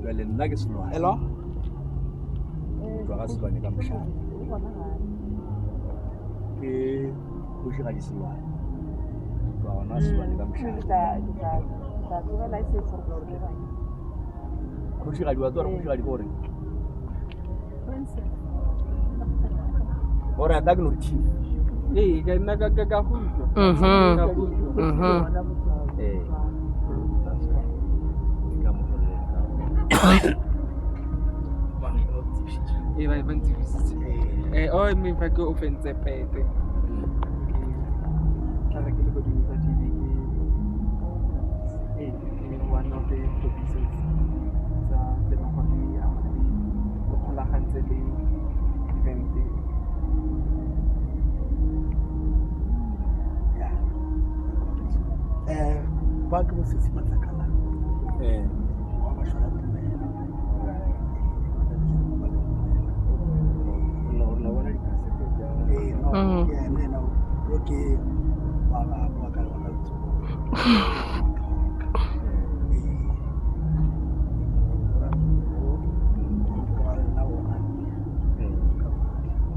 Jale nna ke Selwane. Hello? Ke tšwa ga Selwane ka mošate. Ke kgošigadi Selwane. Ke tšwa gona Selwane ka mošate. Kgošigadi wa tseba gore kgošigadi ke gore? Gore a ka ke no re chief. Ee, ka nna ka ka ka go utlwa. Mhm. Ka go utlwa. Mhm. Ee. Ke ka mokgwa o leng ka gona. Ee, ba ba ntsebisitse. Eh, oh, mme fa ke o fentse pete. Ke tla re ke le ko Dumisa TV ke ee, ke one of the producers tsa tse leng gore di amana le di kgolagantse le event e. Eh, ba ke bosesi matlakala Eh. wa bašola tumelo No, no bona dikasete tša ee no Mm. ke ene ena o ke wa gabo wa ka wa ka letsogo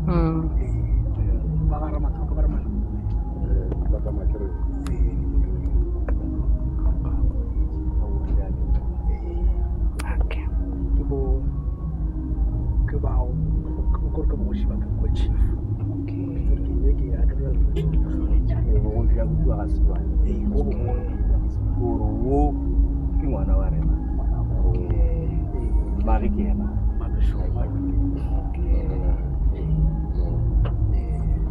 Mm. ba ga ramatlhoko ba re malome Ba ka makere. Okay. ke bo ke bao ke kore ke bogoši ba ka kwa chief Okay. ke be ke ya ke Ee, bogoši ya kua ga Selwane. ee go bogolo Gore wo ke ngwana wa rena. Okay. Mmage ke yena. Okay.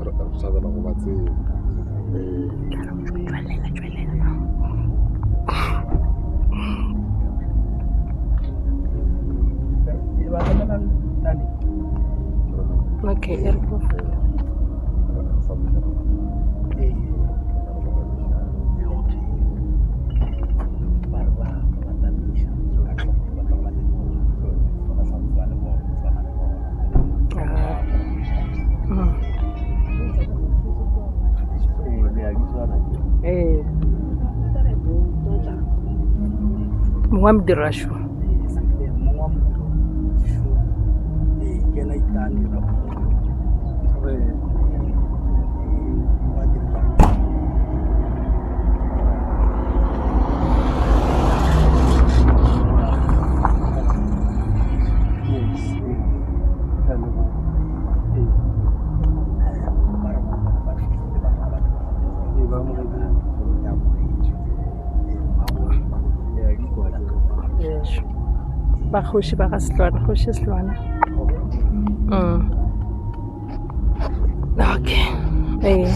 Re re thabela go ba tseba. Ee. Tšwelela, tšwelela. ba tlamelang nane Okay, e re go fela. Re sa bolela. ee okay ba re ba ba tamiša ka tlhogo ba tla ba leboga ba sa ntse ba leboga tswana le bona Ah. Mm. Ee, le a bitswana. Ee. Mongwe wa modiro wa šo. mongwe wa modiro šo ee ke ena itane ra wa direlang Yes. Ee. Ka leboga. Ee. ba re ba fihlile ba ba Ee, ba amogetše. ya amogetše ee ba go Le a di kwa ke. Ee, šo. Ba kgoši ba ga Selwane, kgoši Selwane. Mm. Okay. Ee.